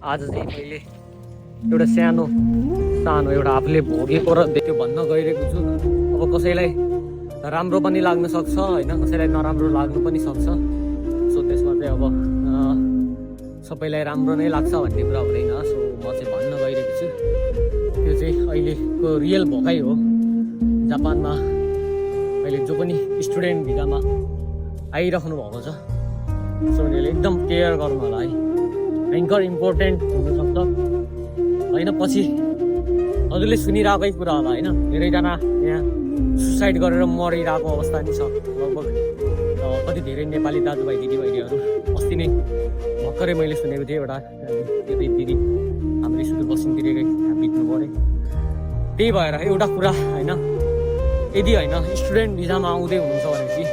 आज चाहिँ मैले एउटा सानो एउटा आफूले भोगेको र त्यो भन्न गइरहेको छु। अब कसैलाई राम्रो पनि लाग्न सक्छ होइन, कसैलाई नराम्रो लाग्नु पनि सक्छ। सो त्यसमा चाहिँ अब सबैलाई राम्रो नै लाग्छ भन्ने कुरा हुँदैन। सो म चाहिँ भन्न गइरहेको छु त्यो चाहिँ अहिलेको रियल भोकाइ हो। जापानमा अहिले जो पनि स्टुडेन्ट भिजामा आइराख्नु भएको छ, सो उनीहरूले एकदम केयर गर्नु होला है। भयङ्कर इम्पोर्टेन्ट हुनसक्छ होइन। पछि हजुरले सुनिरहेकै कुरा होला होइन, धेरैजना यहाँ सुसाइड गरेर मरिरहेको अवस्था नि छ लगभग। कति धेरै नेपाली दाजुभाइ दिदीबहिनीहरू अस्ति नै भर्खरै मैले सुनेको थिएँ, एउटा दिदी हाम्रो स्कुल बसिङतिरकै बित्नु पऱ्यो। त्यही भएर एउटा कुरा होइन, यदि होइन स्टुडेन्ट भिजामा आउँदै हुनुहुन्छ भनेपछि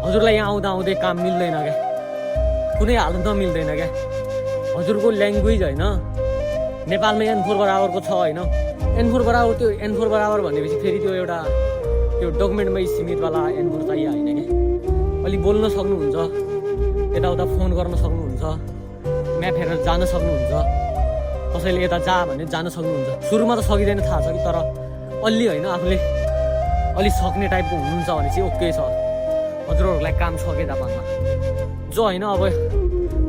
हजुरलाई यहाँ आउँदै काम मिल्दैन क्या, कुनै हालतमा मिल्दैन क्या। हजुरको ल्याङ्ग्वेज होइन नेपालमा N4 बराबरको छ होइन। N4 बराबर, त्यो N4 बराबर भनेपछि फेरि त्यो एउटा त्यो डकुमेन्टमै सीमितवाला N4 चाहियो होइन क्या। अलिक बोल्न सक्नुहुन्छ, यताउता फोन गर्न सक्नुहुन्छ, म्याप हेरेर जान सक्नुहुन्छ, कसैले यता जा भने जान सक्नुहुन्छ। सुरुमा त सकिँदैन थाहा छ कि, तर अलि होइन आफूले अलिक सक्ने टाइपको हुनुहुन्छ भने चाहिँ ओके छ। हजुरहरूलाई काम छ क्या जापानमा। जो होइन अब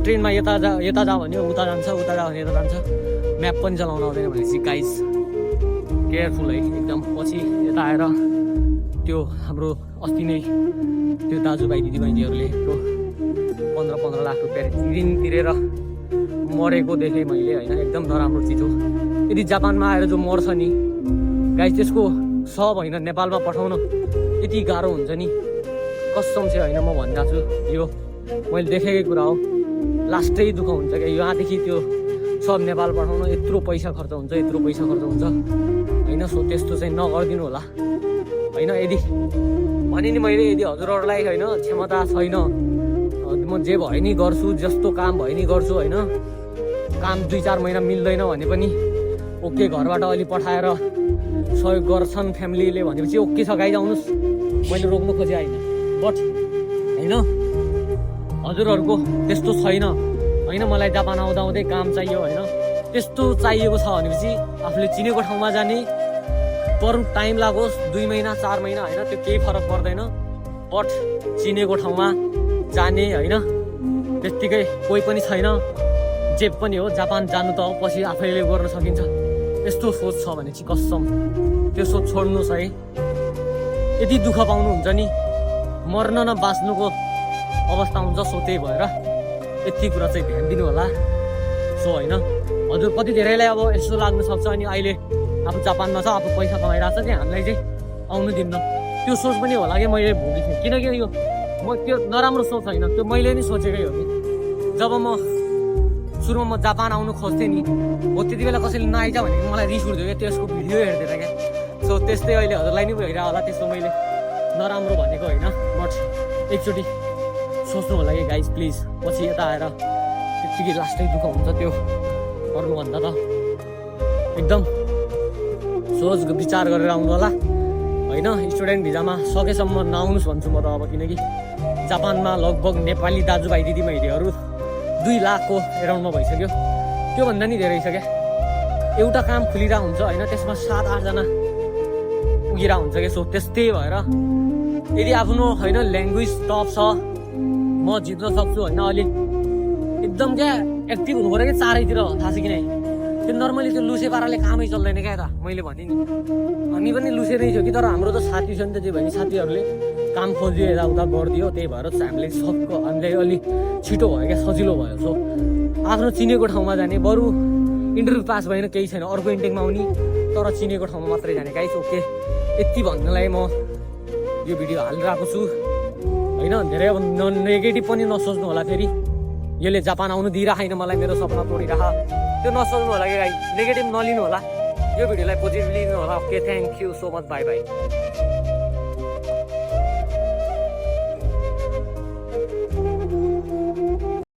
ट्रेनमा यता जा भने उता जान्छ, उता जा भने यता जान्छ, म्याप पनि चलाउन आउँदैन भनेपछि गाइज केयरफुल है एकदम। पछि यता आएर त्यो हाम्रो अस्ति नै त्यो दाजुभाइ दिदीबहिनीहरूले त्यो 15 लाख रुपियाँ ऋण तिरेर मरेको देखेँ मैले होइन। एकदम नराम्रो चिज हो। यदि जापानमा आएर जो मर्छ नि गाइज, त्यसको सब होइन नेपालमा पठाउन यति गाह्रो हुन्छ नि, कसम चाहिँ होइन म भनिरहेको छु। यो मैले देखेकै कुरा हो। लास्टै दुःख हुन्छ क्या, यहाँदेखि त्यो सब नेपाल पठाउन यत्रो पैसा खर्च हुन्छ होइन। सो त्यस्तो चाहिँ नगरिदिनु होला होइन। यदि भने नि मैले, यदि हजुरहरूलाई होइन क्षमता छैन, म जे भयो नि गर्छु, जस्तो काम भयो नि गर्छु होइन, काम 2-4 महिना मिल्दैन भने पनि ओके, घरबाट अलि पठाएर सहयोग गर्छन् फ्यामिलीले भनेपछि ओके छ गाइज, आउनुहोस्। मैले रोक्नु खोजेँ होइन, बट होइन हजुरहरूको त्यस्तो छैन होइन। मलाई जापान आउँदै काम चाहियो होइन, त्यस्तो चाहिएको छ भनेपछि आफूले चिनेको ठाउँमा जाने, बरु टाइम लागोस् 2 महिना 4 महिना होइन, त्यो केही फरक पर्दैन। बट चिनेको ठाउँमा जाने होइन। त्यत्तिकै कोही पनि छैन, जे पनि हो जापान जानु त पछि आफैले गर्न सकिन्छ, यस्तो सोच छ भने चाहिँ कसम त्यो सोच छोड्नुहोस् है। यदि दुःख पाउनुहुन्छ नि मर्न न बाँच्नुको अवस्था हुन्छ। सो त्यही भएर यति कुरा चाहिँ ध्यान दिनु होला। सो होइन हजुर कति धेरैलाई अब यस्तो लाग्न सक्छ अनि अहिले आफू जापानमा छ, आफू पैसा कमाइरहेको छ, चाहिँ हामीलाई चाहिँ आउनु दिन्न, त्यो सोच पनि होला कि मैले भोगेको थिएँ। किनकि यो त्यो नराम्रो सोच होइन, त्यो मैले नि सोचेकै हो कि। जब म सुरुमा म जापान आउनु खोज्थेँ नि, हो त्यति बेला कसैले नआइज भने मलाई रिस उठ्थ्यो क्या, त्यसको भिडियो हेर्दैन क्या। सो त्यस्तै अहिले हजुरलाई नि भइरहेको होला, त्यस्तो मैले नराम्रो भनेको होइन। बट एकचोटि सोच्नु होला कि गाइज प्लिज, पछि यता आएर त्यत्तिकै लास्टै दुःख हुन्छ त्यो गर्नुभन्दा त एकदम सोच विचार गरेर आउनु होला होइन। स्टुडेन्ट भिजामा सकेसम्म नआउनुहोस् भन्छु म त अब, किनकि जापानमा लगभग नेपाली दाजुभाइ दिदीबहिनीहरू 2 लाखको एराउन्डमा भइसक्यो, त्योभन्दा नि धेरै छ क्या। एउटा काम खुलिरहेको हुन्छ होइन, त्यसमा 7-8 जना पुगिरहेको हुन्छ क्या। सो त्यस्तै भएर यदि आफ्नो होइन ल्याङ्ग्वेज टप छ, म जित्न सक्छु होइन, अलिक एकदम क्या एक्टिभ हुनु पऱ्यो क्या चारैतिर, थाहा छ कि नै। त्यो नर्मली त्यो लुसे पाराले कामै चल्दैन क्या। यता मैले भने नि हामी पनि लुसे नै थियो कि, तर हाम्रो त साथी छ नि त, जे भने साथीहरूले काम खोजिदियो, यताउता गरिदियो, त्यही भएर हामीलाई अलिक छिटो भयो क्या, सजिलो भयो। सो आफ्नो चिनेको ठाउँमा जाने, बरु इन्टरभ्यू पास भएन केही छैन, अर्को इन्टेकमा आउने, तर चिनेको ठाउँमा मात्रै जाने गाइस। ओके, यति भन्नलाई म यो भिडियो हालिरहेको छु होइन। धेरै अब नेगेटिभ पनि नसोच्नु होला, फेरि यसले जापान आउनु दिइरहेन मलाई, मेरो सपना तोडिरह, त्यो नसोच्नु होला कि गाइस, नेगेटिभ नलिनु होला, यो भिडियोलाई पोजिटिभ लिनु होला। Okay, thank you so much, by by.